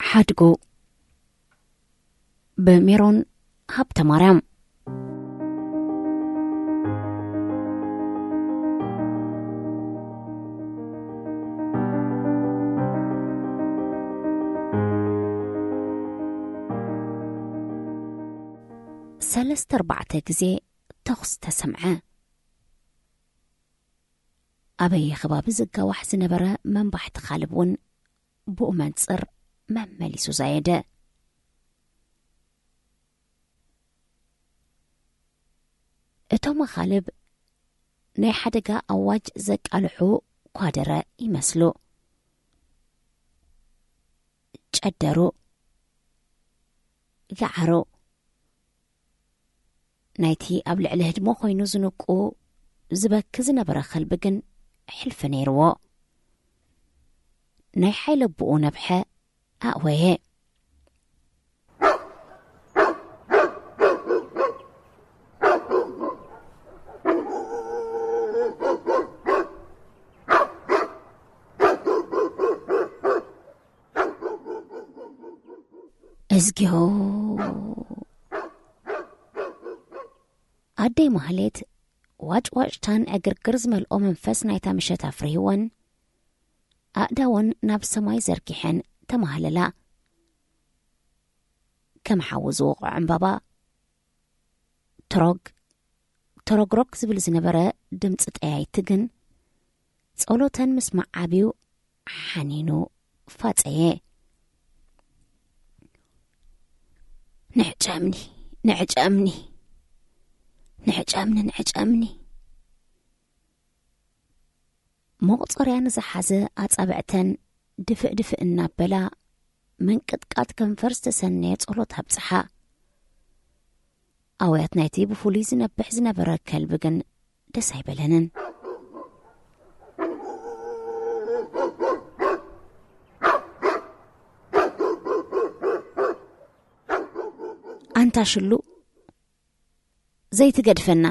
ሓድጉ፣ ብሜሮን ሃብተማርያም። ሰለስተ ኣርባዕተ ግዜ ተኹስ ተሰምዐ። ኣበየ ከባቢ ዝጋዋሕ ዝነበረ መንባሕቲ ኻልብ እውን ብኡ መንጽር መመሊሱ ዛየደ። እቶም ኻልብ ናይ ሓደጋ ኣዋጅ ዘቃልሑ ኳደረ ይመስሉ። ጨደሩ፣ ገዓሩ። ናይቲ ኣብ ልዕሊ ህድሞ ኮይኑ ዝንቁ ዝበኪ ዝነበረ ከልቢ ግን ሕልፊ ነይርዎ። ናይ ሓይለ ኣቦኡ ነብሐ ኣእወየ። እዝግዮ፣ ኣደይ ማህሌት ዋጭዋጭታን ዕግርግር ዝመልኦ መንፈስ ናይታ ምሸት ኣፍሪህወን፣ ኣእዳወን ናብ ሰማይ ዘርጊሐን ተማህለላ። ከም ሓዊ ዝወቕዖ ዕምባባ ትሮግ፣ ተሮግሮግ ዝብል ዝነበረ ድምፂ ጠያይቲ ግን ጸሎተን ምስ መዓብዩ ሓኒኑ ፋጸየ። "ንዕጨምኒ፣ ንዕጨምኒ፣ ንዕጨምኒ፣ ንዕጨምኒ!" መቑጸርያ ንዝሓዘ ኣጻብዕተን ድፍእ ድፍእ እናበላ ምንቅጥቃጥ ከንፈር ዝተሰነየ ጸሎት ኣብጽሓ። ኣውያት ናይቲ ብፍሉይ ዝነብሕ ዝነበረ ከልቢ ግን ደስ ኣይበለንን። "ኣንታ ሽሉ፣ ዘይትገድፈና!"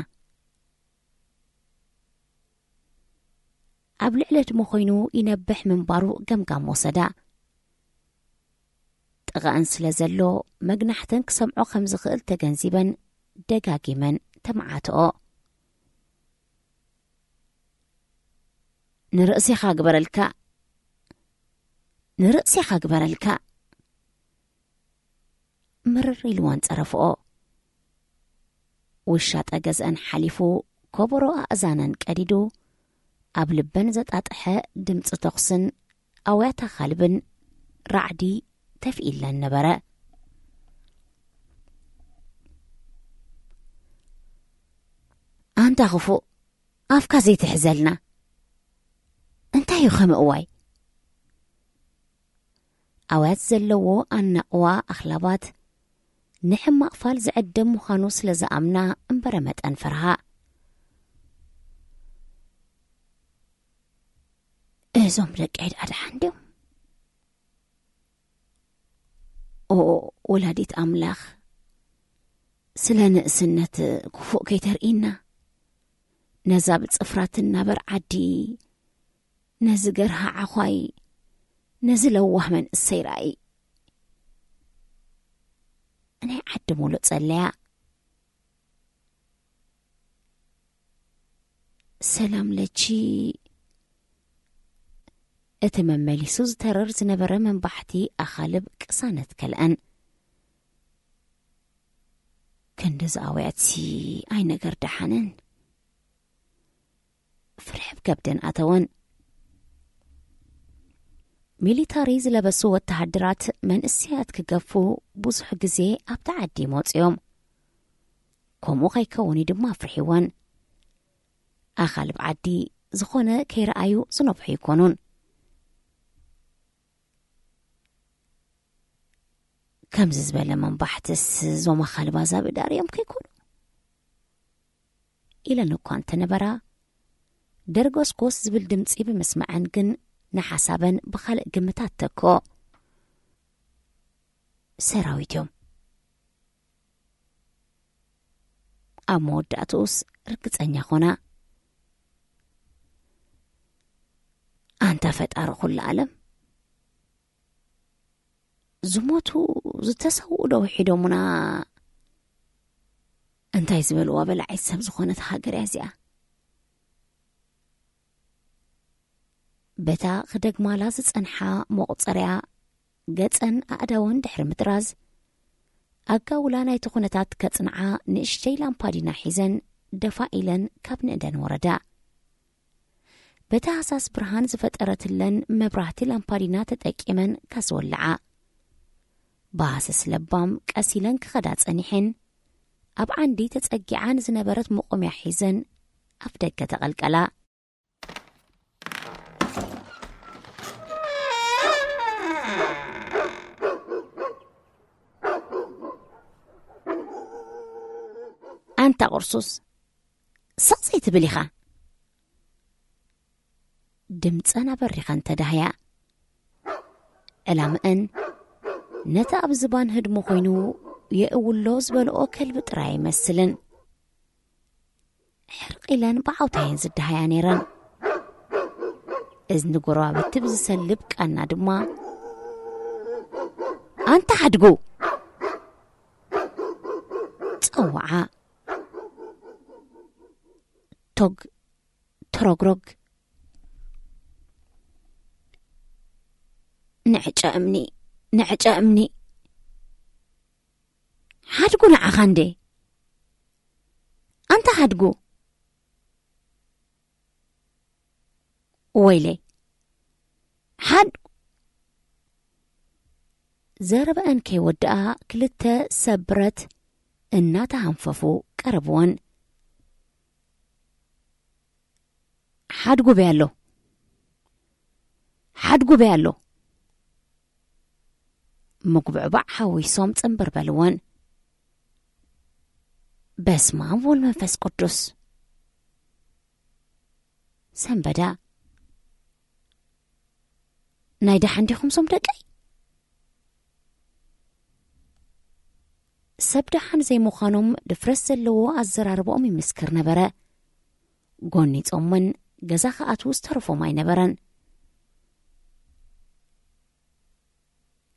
ኣብ ልዕሊ ህድሞ ኮይኑ ይነብሕ ምንባሩ ገምጋም ወሰዳ። ጥቓኣን ስለ ዘሎ መግናሕተን ክሰምዖ ከም ዝኽእል ተገንዚበን ደጋጊመን ተመዓትኦ። "ንርእሲኻ ግበረልካ፣ ንርእሲኻ ግበረልካ!" ምርር ኢልወን ጸረፍኦ። ውሻጠ ገዝአን ሓሊፉ ከበሮ ኣእዛነን ቀዲዱ፣ ኣብ ልበን ዘጣጥሐ ድምፂ ተኹስን ኣውያት ኣኻልብን ራዕዲ ተፍኢለን ነበረ። "ኣንታ ክፉእ፣ ኣፍካ ዘይትሕዘልና! እንታይ እዩ ከምእዋይ?" ኣውያት ዘለዎ ኣናቕዋ ኣኽላባት ንሕማቕ ፋል ዝዕደም ምዃኑ ስለ ዝኣምና እምበረ መጠን ፈርሃ። "እዞም ደቂ ዒድ ኣድሓ እንድዮም?" ኦ ወላዲት ኣምላኽ፣ ስለ ንእስነት ክፉእ ከይተርእይና፣ ነዛ ብጽፍራ ትናበር ዓዲ፣ ነዚ ገርሃ ዓዃይ፣ ነዚ ለዋህ መንእሰይ ርኣይ። ናይ ዓዲ ሙሉእ ጸለያ። ሰላም ለቺ። እቲ መመሊሱ ዝተረር ዝነበረ መንባሕቲ ኣኻልብ ቅሳነት ከልአን። ክንዲ ዝኣውያትሲ ኣይ ነገር ደሓንን። ፍርሒ ኣብ ከብደን ኣተወን። ሚሊታሪ ዝለበሱ ወተሃደራት መንእሰያት ክገፉ ብዙሕ ግዜ ኣብቲ ዓዲ ይመጹ እዮም። ከምኡ ከይከውን እዩ ድማ ኣፍርሒወን። ኣኻልብ ዓዲ ዝኾነ ከይረኣዩ ዝነብሑ ኣይኮኑን። ከምዚ ዝበለ መንባሕትስ እዞም ኣኻልብ ኣዛብእ ዳርዮም ከይኮኑ? ኢለን እኳ እንተነበራ፣ ደርጎስጎስ ዝብል ድምጺ ብምስማዐን ግን ንሓሳበን ብኻልእ ግምታት ተክኦ። ሰራዊት እዮም። ኣብ መወዳእትኡስ ርግጸኛ ኾና። ኣንታ ፈጣሪ ኩሉ ዓለም፣ ዝሞቱ ዝተሰውኡ ዶ ውሒዶሙና? እንታይ ዝበልዋ በላዒት ሰብ ዝኾነት ሃገር እያ እዚኣ። በታ ክደግማላ ዝጸንሓ መቑጸርያ ገጸን ኣእዳወን ድሕሪ ምጥራዝ፣ ኣጋውላ ናይቲ ኩነታት ከጽንዓ ንእሽተይ ላምፓዲና ሒዘን ደፋ ኢለን ካብ ንእደን ወረዳ። በታ ሃሳስ ብርሃን ዝፈጠረትለን መብራህቲ ላምፓዲና ተጠቂመን ካስወልዓ። ብሃሰስ ለባም ቀስ ኢለን ክኸዳ ጸኒሐን፣ ኣብ ዓንዲ ተጸጊዓ ንዝነበረት መቆምያ ሒዘን ኣፍ ደገ ተቐልቀላ። ኣንታ ቁርሱስ፣ ስቕ ዘይትብል ኢኻ። ድምጸን ኣበሪኸን ተዳህያ። ዕላምአን ነቲ ኣብ ዝባን ህድሞ ኮይኑ የእውሎ ዝበልኦ ከልቢ ጥራይ ኣይመስልን። ሕርቕ ኢለን ብዓውታ እየን ዝደሃያ ነይረን። እዝኒ ጎረባብቲ ብዝሰልብ ቃና ድማ፣ ኣንታ ሓድጉ! ጸውዓ። ቶግ፣ ተሮግሮግ። ንዕጨ እምኒ፣ ንዕጨ እምኒ። ሓድጉ ንዓኻ እንዴ? ኣንታ ሓድጉ! ወይለይ! ሓድ-፣ ዘረበአን ከይወድኣ ክልተ ሰብ ብረት እናተሃንፈፉ ቀረብወን። ሓድጉ በይ ኣሎ! ሓድጉ በይ ኣሎ! ምጉብዕባዕ ሓዊሶም ጽንብር በልወን። በስመ ኣብ ወወልድ መንፈስ ቅዱስ። ሰንበዳ። ናይ ደሓን ዲኹም ሶም ደቀይ? ሰብ ደሓን ዘይምዃኖም ድፍረት ዘለዎ ኣዘራርባኦም ይምስክር ነበረ። ጎኒጾም እውን ገዛ ክኣትዉ ዝተረፎም ኣይነበረን።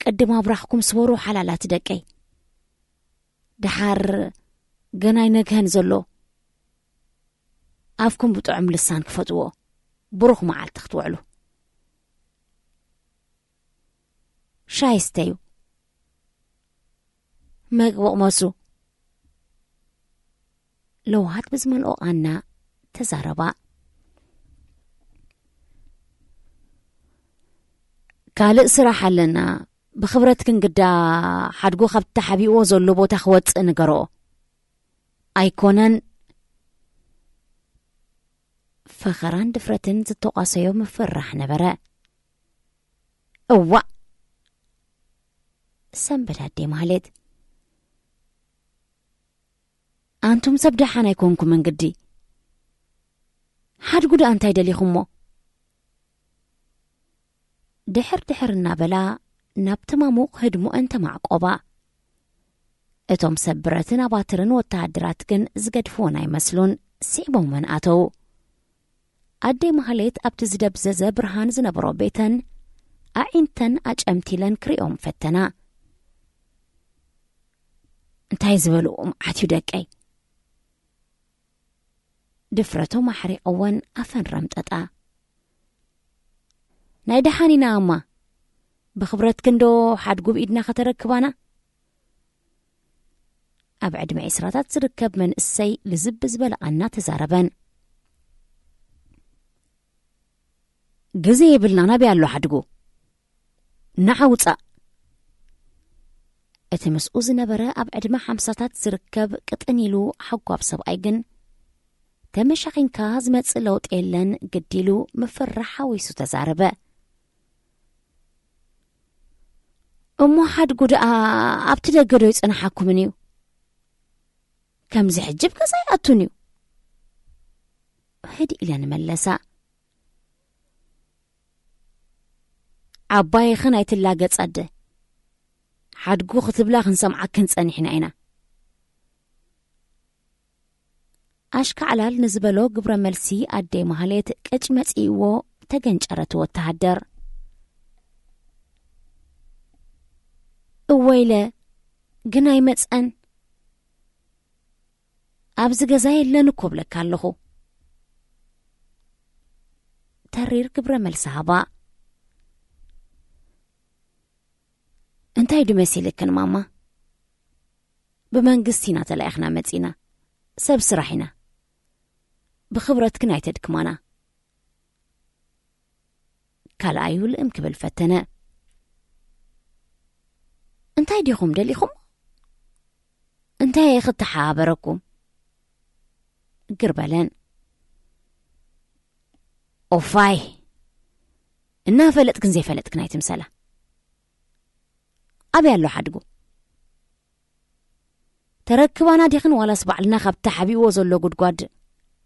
ቅድም ኣብራኽኩም ስበሩ ሓላላት ደቀይ። ደሓር ገና ኣይነግሀን ዘሎ። ኣፍኩም ብጥዑም ልሳን ክፈትዎ። ብሩኽ መዓልቲ ክትውዕሉ። ሻይ ስተዩ። መግቢ ቅመሱ። ለውሃት ብዝመልኦ ቃና ተዛረባ። ካልእ ስራሕ ኣለና። ብኽብረት ክንግዳ ሓድጉ ካብቲ ተሓቢእዎ ዘሎ ቦታ ክወጽእ ንገርኦ። ኣይኮነን። ፈኸራን ድፍረትን ዝተቋሰዮ ምፍራሕ ነበረ። እዋእ! ሰንበድ ኣዴ ማህሌት። ኣንቱም ሰብ ደሓን ኣይኮንኩምን ግዲ። ሓድጉ ደኣ እንታይ ደሊኹሞ? ድሕር ድሕር እናበላ ናብቲ ማሙቕ ህድሞአን ተማዕቆባ። እቶም ሰብ ብረትን ኣባትርን ወተሃደራት ግን ዝገድፍወን ኣይመስሉን፣ ስዒቦመን ኣተዉ። ኣደይ ማህሌት ኣብቲ ዝደብዘዘ ብርሃን ዝነበሮ ቤተን ኣዒንተን ኣጨምቲለን ክሪኦም ፈተና። እንታይ ዝበልዎ መዓት እዩ ደቀይ? ድፍረቶም ኣሕሪቕወን ኣፈን ረምጠጣ። ናይ ደሓን ኢና እማ፣ ብኽብረት ክንዶ ሓድጉ ብኢድና ከተረክባና? ኣብ ዕድመ ዕስራታት ዝርከብ መንእሰይ ልዝብ ዝበለ ቃና ተዛረበን። ግዜ የብልና፣ ናበይ ኣሎ ሓድጉ? ንዓ ውጻእ። እቲ ምስኡ ዝነበረ ኣብ ዕድመ ሓምሳታት ዝርከብ ቅጥን ኢሉ ሓጓብ ሰብኣይ ግን፣ ተመሻኺንካ ዝመጽእ ለውጢ የለን፣ ግዲ ኢሉ ምፍርራሕ ሓዊሱ ተዛረበ። እሞ ሓድጉ ደኣ ኣብቲ ደገ ዶ ይጸንሓኩምን እዩ? ከምዚ ሕጂ ኣብ ገዛ ይኣቱን እዩ። ህድእ ኢለን መለሳ። ዓባይኽን ኣይትላገጻ ኣደ። ሓድጉ ክትብላ ክንሰምዓክን ጸኒሕና ኢና። ኣሽካዕላል ንዝበሎ ግብረ መልሲ ኣደይ ማህሌት ቅጭ መጺእዎ ተገንጨረ እቲ ወተሃደር። እወ ኢለ፣ ግን ኣይመጸን። ኣብዚ ገዛ የለን እኮ እብለካ ኣለኹ። ተሪር ግብረ መልሲ ሃባ። እንታይ ድመሲልክን ማማ? ብመንግስቲ ኢና ተላኢኽና መጺና። ሰብ ስራሕ ኢና። ብኽብረትክን ኣይተድክማና። ካልኣዩ ልእም ክብል ፈተነ። እንታይ ዲኹም ደሊኹም? እንታይ እየ ክተሓባበረኩም? ግርበለን። ኦፋይ፣ እናፈለጥክን ዘይፈለጥክን ኣይትምሰላ። ኣበይ ኣሎ ሓድጉ? ተረክባና ዲኽን ዋላስ ባዕልና ካብ ተሓቢእዎ ዘሎ ጉድጓድ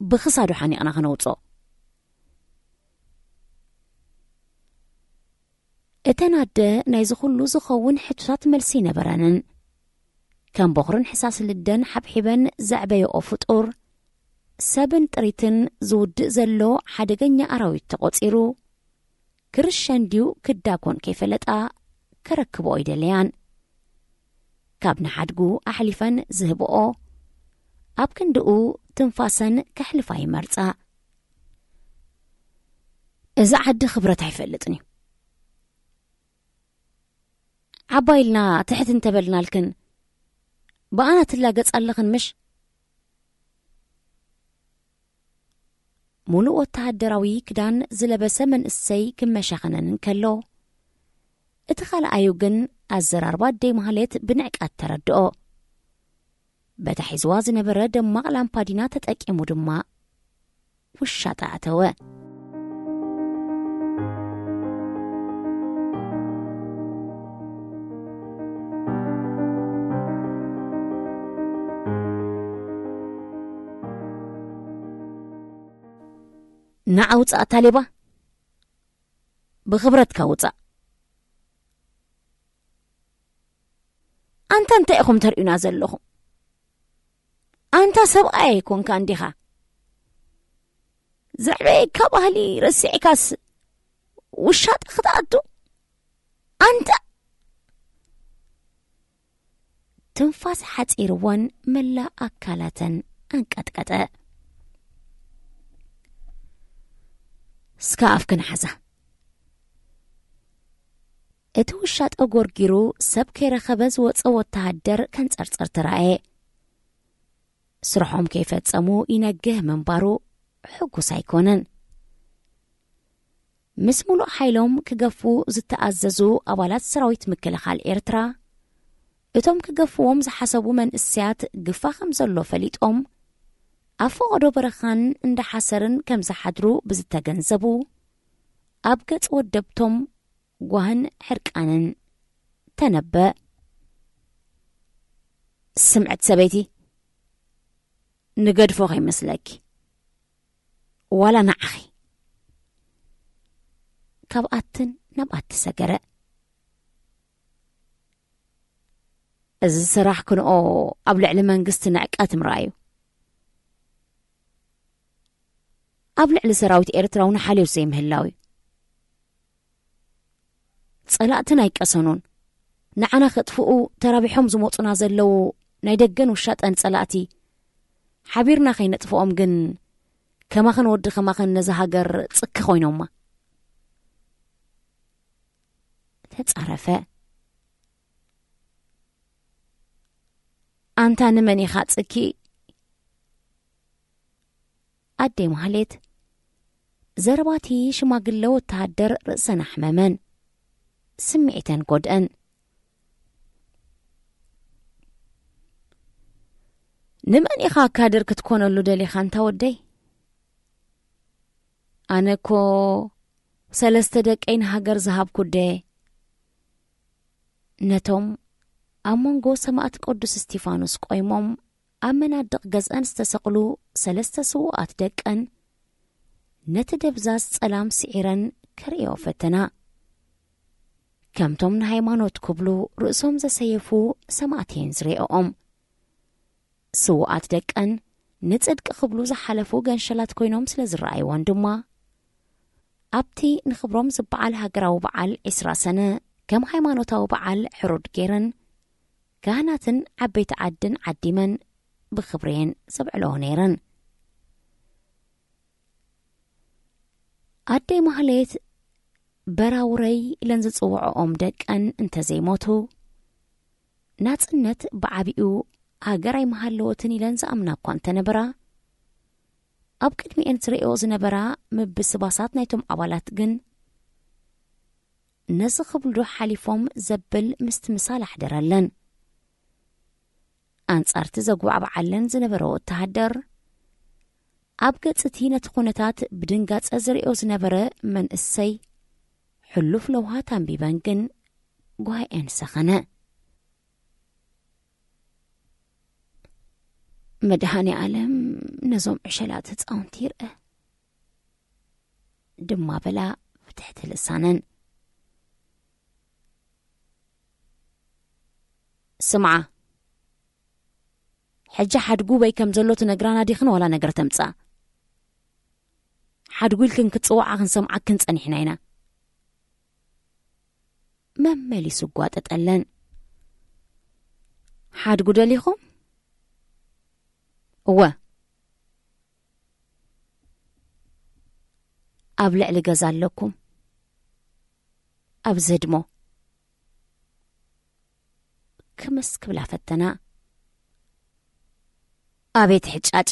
ብኽሳዱ ሓኒቕና ከነውፅኦ? እተን ኣደ ናይዚ ኩሉ ዝኸውን ሕቶታት መልሲ ይነበረንን። ከም በኹርን ሕሳስ ልደን ሓብሒበን ዘዕበየኦ ፍጡር፣ ሰብን ጥሪትን ዝውድእ ዘሎ ሓደገኛ ኣራዊት ተቖጺሩ፣ ክርሸን ድዩ ክዳጎን ከይፈለጣ ከረክብኦ ይደለያን። ካብ ንሓድጉ ኣሕሊፈን ዝህብኦ፣ ኣብ ክንድኡ ትንፋሰን ከሕልፋ ይመርጻ። እዚ ዓዲ ክብረት ኣይፈልጥን እዩ። ዓባይ ኢልና ትሕት እንተበልናልክን፣ ብኣና ትላገጻ ኣለኽን ምሽ? ሙሉእ ወተሃደራዊ ክዳን ዝለበሰ መንእሰይ ክመሻኸነን እንከሎ፣ እቲ ካልኣዩ ግን ኣዘራርባ ኣደይ ማህሌት ብንዕቀት ተረድኦ። በታ ሒዝዋ ዝነበረ ደማቕ ላምፓዲና ተጠቂሙ ድማ ውሻጠ ኣተወ። ንዓ ውጻእ፣ ታሌባ፣ ብኽብረትካ ውጻእ። ኣንታ እንታይ ኢኹም ተርእዩና ዘለኹም? ኣንታ ሰብኣይ ኣይኮንካ እንዲኻ? ዘዕበየካ ባህሊ ረሲዕካስ ውሻጠ ክትኣቱ? ኣንታ ትንፋስ ሓጺርወን መላእ ኣካላተን ኣንቀጥቀጠ። እስከ ኣፍክን ሓዛ። እቲ ውሻጠ ጎርጊሩ ሰብ ከይረኸበ ዝወጸ ወተሃደር ከንጸርጸር ተራእየ። ስርሖም ከይፈጸሙ ይነግህ ምንባሩ ሕጉስ ኣይኮነን። ምስ ሙሉእ ሓይሎም ክገፉ ዝተኣዘዙ ኣባላት ሰራዊት ምክልኻል ኤርትራ፣ እቶም ክገፍዎም ዝሓሰቡ መንእሰያት ግፋ ከም ዘሎ ፈሊጦም፣ ኣብ ፈቐዶ በረኻን እንዳሓሰርን ከም ዝሓድሩ ብዝተገንዘቡ፣ ኣብ ገጽ ወደብቶም ጓህን ሕርቃንን ተነበ። ስምዕት ሰበይቲ፣ ንገድፎ ከይመስለኪ፣ ዋላ ንዓኺ። ካብኣትን ናብኣት ተሰገረ። እዚ ስራሕ ክንኦ ኣብ ልዕሊ መንግስቲ ንዕቀት ምርኣዩ። ኣብ ልዕሊ ሰራዊት ኤርትራ እውን ሓልዮት ዘይምህላው እዩ። ጸላእትን ኣይቀሰኑን። ንዓና ከጥፍኡ ተራቢሖም ዝመጹና ዘለዉ ናይ ደገን ውሻጠን ጸላእቲ፣ ሓቢርና ከይነጥፍኦም ግን ከማኽን ወዲ ከማኽን ነዛ ሃገር ጽኪ ኮይኖማ። ተጻረፈ። ኣንታ ንመን ኢኻ ጽኪ? ኣደይ ማህሌት፣ ዘረባቲ ሽማግለ ወተሃደር ርእሰን ኣሕመመን፣ ስምዒተን ጎድአን። ንመን ኢኻ ካድር ክትኮነሉ ደሊኻ ኣንታ ወደይ? ኣነ እኮ ሰለስተ ደቀይ ንሃገር ዝሃብኩ ኣደ። ነቶም ኣብ መንጎ ሰማእት ቅዱስ እስቲፋኖስ ቆይሞም ኣብ መናድቕ ገዝአን ዝተሰቕሉ ሰለስተ ስዉኣት ደቀን፣ ነቲ ደብዛዝ ጸላም ስዒረን ከርእዮ ፈተና። ከምቶም ንሃይማኖት ክብሉ ርእሶም ዘሰየፉ ሰማእት እየን ዝርእኦም። ስዉኣት ደቀን ንጽድቂ ክብሉ ዝሓለፉ ገንሸላት ኮይኖም ስለ ዝረኣይወን ድማ፣ ኣብቲ ንኽብሮም ዝበዓል ሃገራዊ በዓል ዕስራ ሰነ ከም ሃይማኖታዊ በዓል ሕሩድ ገይረን፣ ካህናትን ዓበይቲ ዓድን ዓዲመን ብኽብሪ እየን ዘብዕለኦ ነይረን። ኣደይ ማህሌት በራውረይ ኢለን ዝጽውዕኦም ደቀን እንተዘይሞቱ፣ ናጽነት ብዓቢኡ ሃገር ኣይምሃለወትን ኢለን ዝኣምና እኳ እንተነበራ፣ ኣብ ቅድሚኤን ዝርእዮ ዝነበራ ምብስባሳት ናይቶም ኣባላት ግን፣ ነዚ ክብሉ ዶ ሓሊፎም ዘብል ምስትምሳል ኣሕደረለን። ኣንጻርቲ ዘጉባዕብዓለን ዝነበረ ወተሃደር፣ ኣብ ገጽ እቲ ነቲ ኩነታት ብድንጋጸ ዝርእዮ ዝነበረ መንእሰይ፣ ሕሉፍ ለውሃት ኣንቢበን ግን ጓሂኤን ሰኸነ። መድሃኔ ኣለም ነዞም ዕሸላት ህጻውንቲ ይርአ ድማ በላ ብትሕቲ ልሳነን። ስምዓ፣ ሕጂ ሓድጉ በይ ከም ዘሎ ትነግራና ዲኽን ዋላ ነገር ተምጻ? ሓድጉ ኢልክን ክትጽውዓ ክንሰምዓክን ጸኒሕና ኢና። መመሊሱ ጓጠጠለን። ሓድጉ ደሊኹም? እወ። ኣብ ልዕሊ ገዛ ኣለኩም። ኣብዚ ህድሞ። ክምስ ክብላ ፈተና። ኣቤት ሕጫጨ።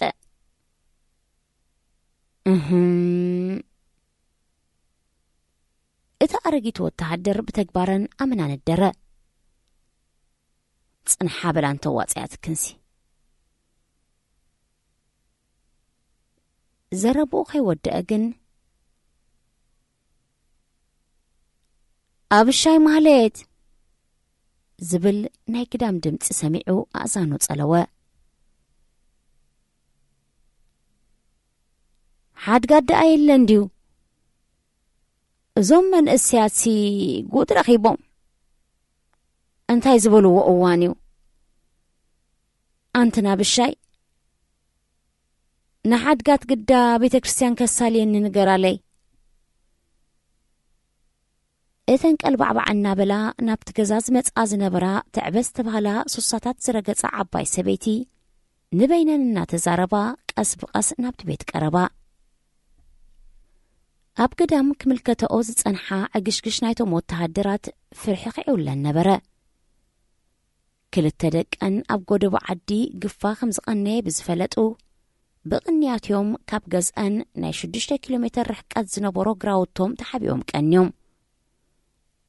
እህም። እቲ ኣረጊት ወተሃደር ብተግባረን ኣመና ነደረ። ጽንሓ በላ እንተዋጽያት ክንሲ። ዘረብኡ ከይወደአ ግን፣ "ኣብሻይ ማህሌት!" ዝብል ናይ ግዳም ድምጺ ሰሚዑ ኣእዛኑ ጸለወ። ሓድጋ ደኣ የለን ድዩ? እዞም መንእሰያትሲ ጉድ ረኺቦም። እንታይ ዝበልዎ እዋን እዩ? ኣንቲ ናብሻይ፣ ንሓድጋት ግዳ ቤተ ክርስቲያን ከሳልየኒ ንገራለይ። እተን ቀልባዕባዕ እናበላ ናብቲ ገዛ ዝመጽኣ ዝነበራ ትዕበ ዝተባህላ ሱሳታት ዝረገጻ ዓባይ ሰበይቲ ንበይነን እናተዛረባ ቀስ ብቐስ ናብቲ ቤት ቀረባ። ኣብ ገዳም ክምልከተኦ ዝጸንሓ ዕግሽግሽ ናይቶም ወተሃደራት ፍርሒ ኺዕውለን ነበረ። ክልተ ደቀን ኣብ ጎደቦ ዓዲ ግፋ ከም ዝቐነየ ብዝፈለጡ፣ ብቕንያት እዮም ካብ ገዝአን ናይ ሽዱሽተ ኪሎ ሜተር ርሕቀት ዝነበሮ ግራውቶም ተሓቢኦም ቀንዮም።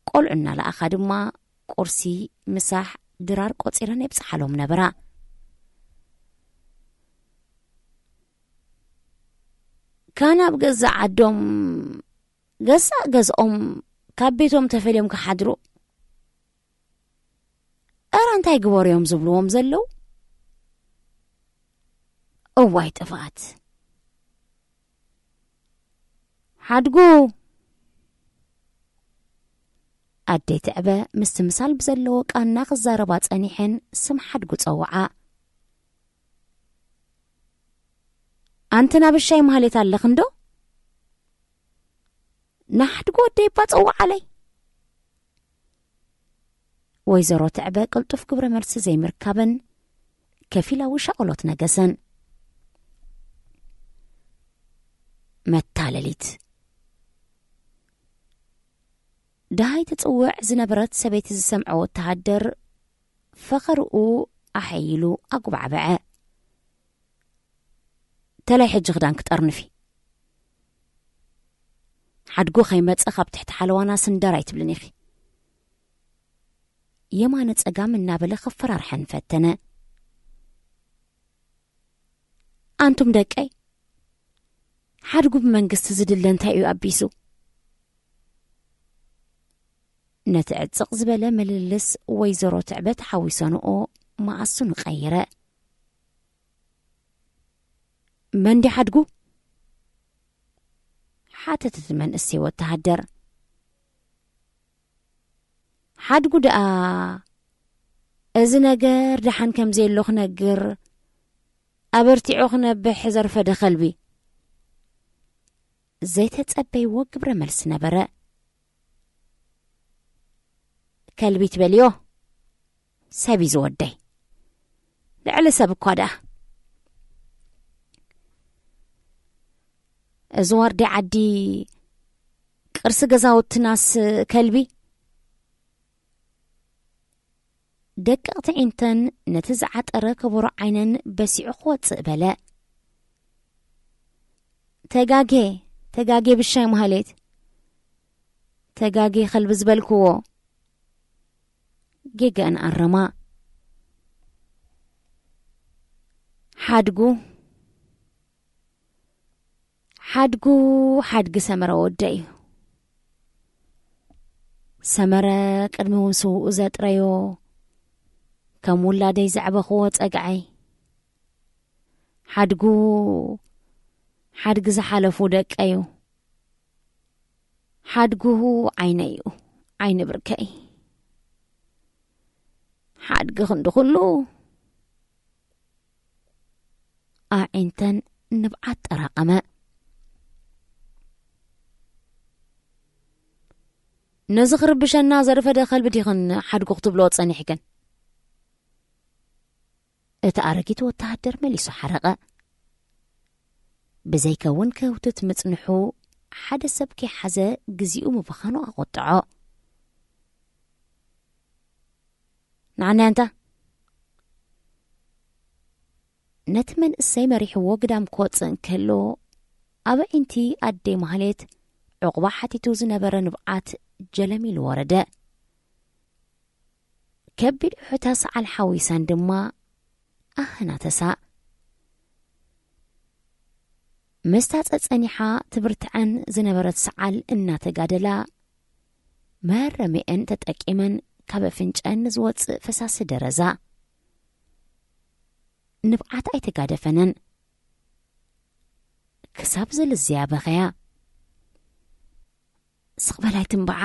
ቆልዑ እናለኣኻ ድማ ቁርሲ፣ ምሳሕ፣ ድራር ቆጺረን የብጽሓሎም ነበራ። ካን ኣብ ገዛእ ዓዶም፣ ገዛእ ገዝኦም ካብ ቤቶም ተፈልዮም ክሓድሩ፣ እረ እንታይ ግበሩ እዮም ዝብልዎም ዘለዉ? እዋይ ጥፍኣት! ሓድጉ! ኣደይ ትዕበ ምስቲ ምሳል ብዘለዎ ቃና ክዛረባ ጸኒሐን ስም ሓድጉ ጸውዓ። ኣንቲ ናብሻይ ማህሌት ኣለኽንዶ? ንሓድጉ ወደይ እባ ጸውዓለይ። ወይዘሮ ትዕበ ቅልጡፍ ግብረ መልሲ ዘይምርካበን ከፊላዊ ሻቕሎት ነገሰን። መታለሊት። ደሃይ ትጽውዕ ዝነበረት ሰበይቲ ዝሰምዐ ወተሃደር ፈኸርኡ ኣሐይሉ ኣጉባዕበዐ። ተላይ ሕጂ ክዳን ክጠርንፊ። ሓድጉ ከይመጸ ካብ ትሕቲ ሓለዋና ስንዳር ኣይትብልን ኢኺ። የማነ ጸጋም እናበለ ክፈራርሐን ፈተነ። ኣንቱም ደቀይ፣ ሓድጉ ብመንግስቲ ዝድለ እንታይ እዩ ኣቢሱ? ነቲ ዕጽቕ ዝበለ ምልልስ ወይዘሮ ትዕበ ተሓዊሰንኦ መኣሱ ንቐይረ። መን ድዩ ሓድጉ? ሓተተት መንእሰይ ወተሃደር። ሓድጉ ደኣ እዚ ነገር ደሓን ከም ዘየሎ ክነግር ኣበርቲዑ ክነብሕ ዘርፈደ ከልቢ። ዘይተጸበይዎ ግብረ መልሲ ነበረ። ከልቢ ትበልዮ? ሰብ እዩ ዝወደይ። ልዕሊ ሰብ እኳ ደኣ። እዚ ዋርዲ ዓዲ፣ ቅርሲ ገዛውትናስ ከልቢ? ደቀቕቲ ዒንተን ነቲ ዝዓጠረ ከበሮ ዓይነን በሲዑ ክወጽእ በለ። ተጋጌ፣ ተጋጌ ብሻይ ማህሌት፣ ተጋጌ ከልቢ ዝበልክዎ። ጌገአን ኣረማ። ሓድጉ፣ ሓድጉ፣ ሓድጊ ሰመረ ወደይ እዩ። ሰመረ ቅድሚ ውስውኡ ዘጥረዮ፣ ከም ውላደይ ዘዕበኽዎ ጸግዐይ። ሓድጉ፣ ሓድጊ ዝሓለፉ ደቀዩ። ሓድጉ ዓይነዩ፣ ዓይኒ ብርከይ። ሓድጊ ክንዲ ኩሉ ኣዒንተን ንብዓት ጠራቐመ። ነዚ ክርብሸና ዘርፈደ ከልቢ ዲኽን ሓድጉ ክትብሎ ጸኒሕክን? እቲ ኣረጊት ወተሃደር መሊሱ ሓረቐ። ብዘይከውን ክህውትት ምጽንሑ ሓደ ሰብ ከይሓዘ ግዜኡ ምብኻኑ ኣቖጥዖ። ንዓናይ ኣንታ፣ ነቲ መንእሰይ መሪሕዎ ግዳም ክወጽእ እንከሎ፣ ኣብ ኣዒንቲ ኣደይ ማህሌት ዑቕባ ሓቲቱ ዝነበረ ንብዓት ጀለም ኢሉ ወረደ። ከቢድ ሑታ ሰዓል ሓዊሰን ድማ ኣህናተሳ። ምስታ ጸጸኒሓ ትብርትዐን ዝነበረት ሰዓል እናተጋደላ፣ መረሚአን ተጠቂመን ካብ ኣፍንጨን ንዝወጽእ ፈሳሲ ደረዛ። ንብዓት ኣይተጋደፈነን። ክሳብ ዝልዝያ በኸያ። ስቕ በላይ ትንባዓ።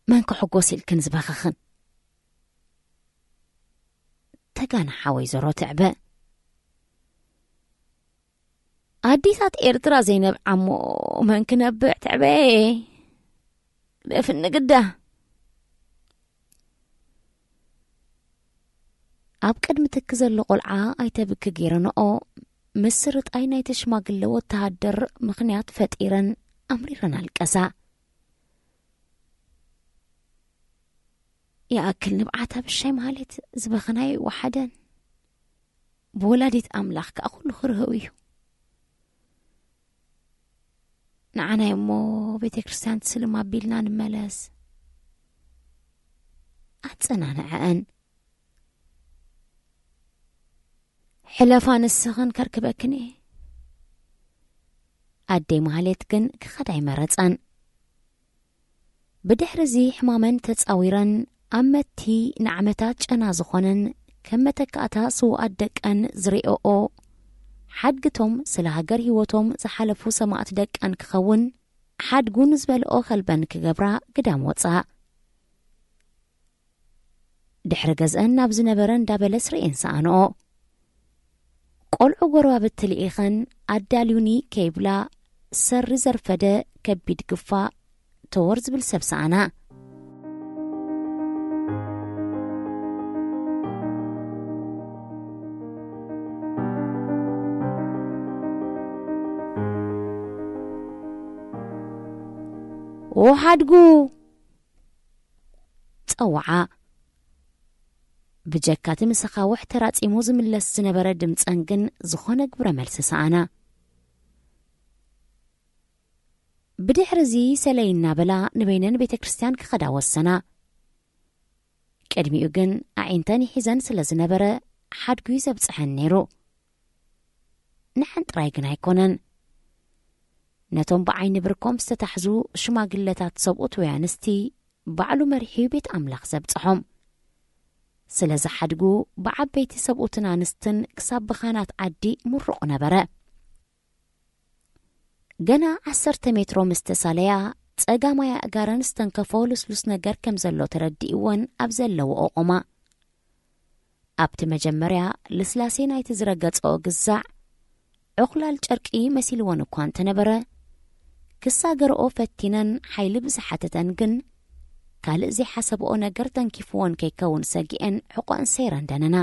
መን ክሕጎስ ኢልክን ዝበኸኽን? ተጋንሓ ወይዘሮ ትዕበ። ኣዲታት ኤርትራ ዘይነብዓሞ መን ክነብዕ ትዕበየ? ደፍኒ ግዳ። ኣብ ቅድሚ ትኪ ዘሎ ቆልዓ ኣይተብኪ ገይረንኦ፣ ምስርጣይ ናይቲ ሽማግለ ወተሃደር ምኽንያት ፈጢረን ኣምሪረን ኣለቀሳ። ይኣክል ንብዓት ኣብሻይ ማህሌት ዝበኸናይ ወሓደን። ብወላዲት ኣምላኽ ከኣ ኩሉ ክርህው እዩ። ንዓናይ እሞ ቤተ ክርስቲያን ትስልም ኣቢልና ንመለስ። ኣጸናንዐአን። ሕለፋ ንስኽን ከርክበክን እየ። ኣደይ ማህሌት ግን ክኸዳ ኣይመረጸን። ብድሕሪ እዚ ሕማመን ተጻዊረን ኣብ መቲ ንዓመታት ጨና ዝኾነን ከም መተካእታ ስውኣት ደቀን ዝርእኦ ሓድግቶም ስለ ሃገር ህይወቶም ዝሓለፉ ሰማእት ደቀን ክኸውን ሓድጉ ንዝበልኦ ከልበን ክገብራ ግዳም ወጻ። ድሕሪ ገዝአን ናብ ዝነበረ እንዳበለ ስርኤን ሰኣንኦ። ቆልዑ ጎረባብቲ ልኢኸን ኣዳልዩኒ ከይብላ ሰሪ ዘርፈደ ከቢድ ግፋ ተወር ዝብል ሰብ ሰኣና። ኦ ሓድጉ! ጸውዓ። ብጀካቲ ምስ ኣኻውሕ ተራጺሙ ዝምለስ ዝነበረ ድምጸን ግን ዝኾነ ግብረ መልሲ ሰኣና። ብድሕሪ እዚ ሰለይ እናበላ ንበይነን ቤተ ክርስቲያን ክኸዳ ወሰና። ቅድሚኡ ግን ኣዒንተን ይሒዘን ስለ ዝነበረ ሓድጉ እዩ ዘብጽሐን ነይሩ። ንሐን ጥራይ ግን ኣይኮነን። ነቶም ብዓይኒ ብርኮም ዝተታሕዙ ሽማግለታት ሰብኡት ወይ ኣንስቲ ባዕሉ መሪሑ ቤት ኣምላኽ ዘብጽሖም። ስለዚ ሓድጉ ብዓበይቲ ሰብኡትን ኣንስትን ክሳብ ብኻናት ዓዲ ምሩቕ ነበረ። ገና ዓሰርተ ሜትሮ ምስ ተሳለያ፣ ጸጋማይ ኣእጋረን ዝተንከፎ ልስሉስ ነገር ከም ዘሎ ተረዲእወን ኣብ ዘለውኦ ቆማ። ኣብቲ መጀመርያ ልስላሴ ናይቲ ዝረገጸኦ ግዛዕ፣ ዕኹላል ጨርቂ መሲልወን እኳ እንተነበረ፣ ክሳገርኦ ፈቲነን ሓይሊ ብዝሓተተን ግን፣ ካልእ ዘይሓሰብኦ ነገር ተንኪፍዎን ከይከውን ሰጊኤን ሕቆን ሰይረን ደነና።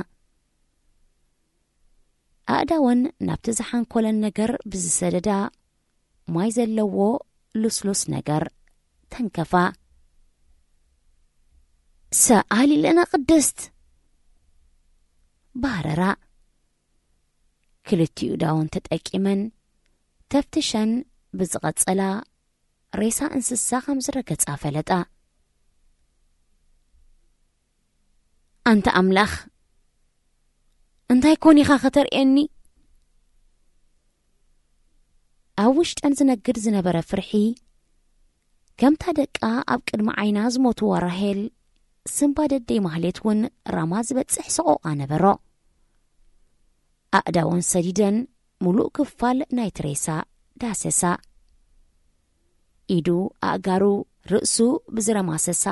ኣእዳወን ናብቲ ዝሓንኮለን ነገር ብዝሰደዳ፣ ማይ ዘለዎ ልስሉስ ነገር ተንከፋ። "ሰኣል ኢለና ቅድስት!" ባህረራ። ክልቲኡ ዳውን ተጠቂመን ተፍትሸን ብዝቐጸላ፣ ሬሳ እንስሳ ከም ዝረገጻ ፈለጣ። "ኣንታ ኣምላኽ፣ እንታይ ኮን ኢኻ ከተርእየኒ?" ኣብ ውሽጠን ዝነግድ ዝነበረ ፍርሒ፣ ከምታ ደቃ ኣብ ቅድሚ ዓይና ዝሞትዋ ራሄል፣ ስምባ ደደይ ማህሌት እውን ራማ ዝበጽሕ ሰቆቓ ነበሮ። ኣእዳወን ሰዲደን፣ ምሉእ ክፋል ናይቲ ሬሳ ዳሰሳ። ኢዱ፣ ኣእጋሩ፣ ርእሱ ብዝረማሰሳ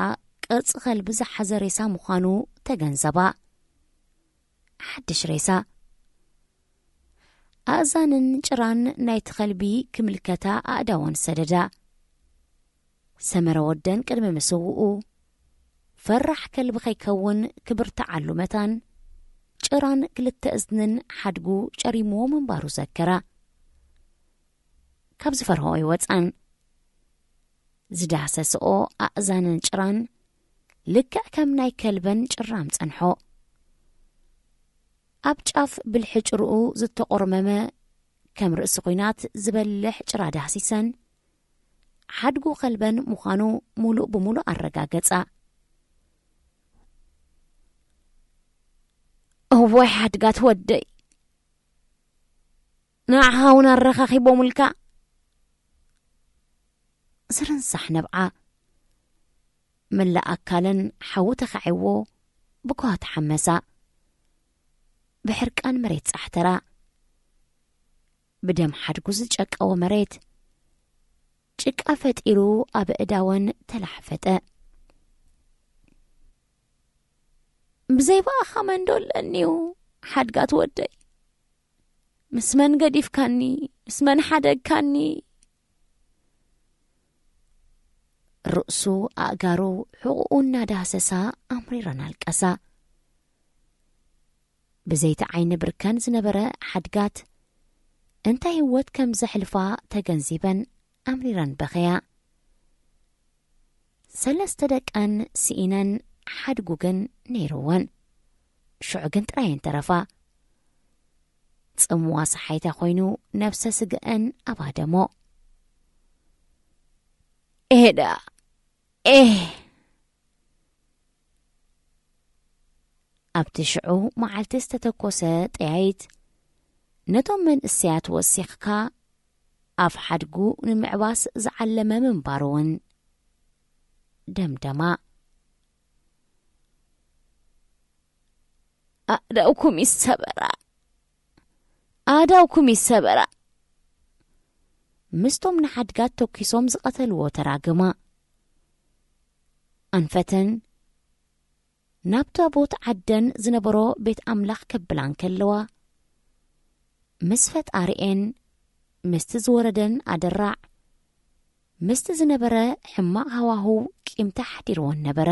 ቅርጺ ከልቢ ዝሓዘ ሬሳ ምዃኑ ተገንዘባ። ሓድሽ ሬሳ። ኣእዛንን ጭራን ናይቲ ከልቢ ክምልከታ ኣእዳወን ሰደዳ። ሰመረ ወደን ቅድሚ ምስውኡ፣ ፈራሕ ከልቢ ከይከውን ክብርትዓሉ መታን፣ ጭራን ክልተ እዝንን ሓድጉ ጨሪምዎ ምንባሩ ዘከራ። ካብ ዝፈርሆ ኣይወጻን። ዝዳሰስኦ ኣእዛንን ጭራን ልክዕ ከም ናይ ከልበን ጭራም ጸንሖ። ኣብ ጫፍ ብልሒ ጭርኡ ዝተቖርመመ፣ ከም ርእሲ ኲናት ዝበልሕ ጭራ ዳህሲሰን፣ ሓድጉ ከልበን ምዃኑ ምሉእ ብምሉእ ኣረጋገጻ። "እዋይ ሓድጋት ወደይ፣ ንዓኻ እውን ኣረኻኺቦምልካ?" ዝርንሳሕ ነብዓ። መላእ ኣካለን ሓዊ ተኻዒዎ ብኳ ተሓመሳ። ብሕርቃን መሬት ጻሕተራ። ብደም ሓድጉ ዝጨቀወ መሬት ጭቃ ፈጢሩ ኣብ እዳወን ተላሕፈጠ። "ብዘይ ብኣኻ መን ዶ ኣለኒዩ ሓድጋት ወደይ? ምስ መን ገዲፍካኒ? ምስ መን ሓደግካኒ?" ርእሱ፣ ኣእጋሩ፣ ሕቑኡ እናዳህሰሳ ኣምሪረን ኣለቀሳ። ብዘይቲ ዓይኒ ብርከን ዝነበረ ሓድጋት እንታይ ህይወት ከም ዘሕልፋ ተገንዚበን ኣምሪረን በኸያ። ሰለስተ ደቀን ስኢነን፣ ሓድጉ ግን ነይርወን። ሽዑ ግን ጥራየን ተረፋ። ጽምዋ ሰሓይታ ኮይኑ ነብሰ ስግአን ኣባደሞ። "ኤዳ፣ ኤህ!" ኣብቲ ሽዑ መዓልቲ ዝተተኮሰ ጠያይት፣ ነቶም መንእሰያት ወሲኽካ፣ ኣፍ ሓድጉ ንምዕባስ ዝዓለመ ምንባሩ እውን ደምደማ። "ኣእዳውኩም ይሰበራ፣ ኣእዳውኩም ይሰበራ!" ምስቶም ንሓድጋት ተኪሶም ዝቐተልዎ ተራግማ። ኣንፈተን ናብ ታቦት ዓደን ዝነበሮ ቤት ኣምላኽ ከብላ እንከለዋ፣ ምስ ፈጣሪኤን፣ ምስቲ ዝወረደን ኣደራዕ፣ ምስቲ ዝነበረ ሕማቕ ሃዋህው ቂም ተሓዲርወን ነበረ።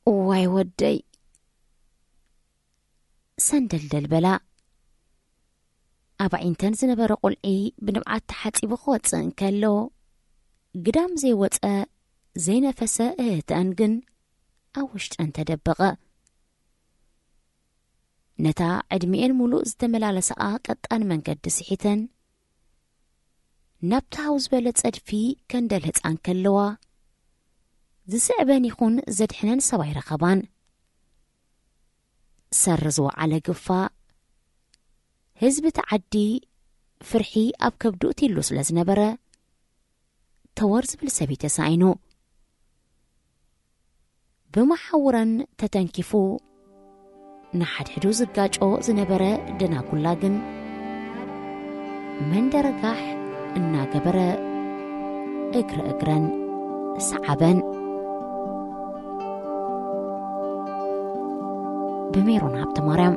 "እዋይ ወደይ!" ሰንደልደል በላ። ኣብ ኣዒንተን ዝነበረ ቁልዒ ብንብዓት ተሓጺቡ ክወጽእ እንከሎ፣ ግዳም ዘይወጸ ዘይነፈሰ እህህተአን ግን ኣብ ውሽጠን ተደበቐ። ነታ ዕድሚኤን ሙሉእ ዝተመላለሳኣ ቀጣን መንገዲ ስሒተን፣ ናብቲ ሃው ዝበለ ጸድፊ ከንደልህጻ እንከለዋ፣ ዝስዕበን ይኹን ዘድሕነን ሰብ ኣይረኸባን። ሰር ዝወዓለ ግፋ፣ ህዝቢ እቲ ዓዲ ፍርሒ ኣብ ከብዱ እትይሉ ስለ ዝነበረ፣ ተወር ዝብል ሰብ እዩ ተሳኢኑ። ብመሓውረን ተተንኪፉ ንሓድሕዱ ዝጋጮ ዝነበረ ደናጉላ ግን መንደርጋሕ እናገበረ እግረ እግረን ሰዓበን። ብሜሮን ሃብተማርያም።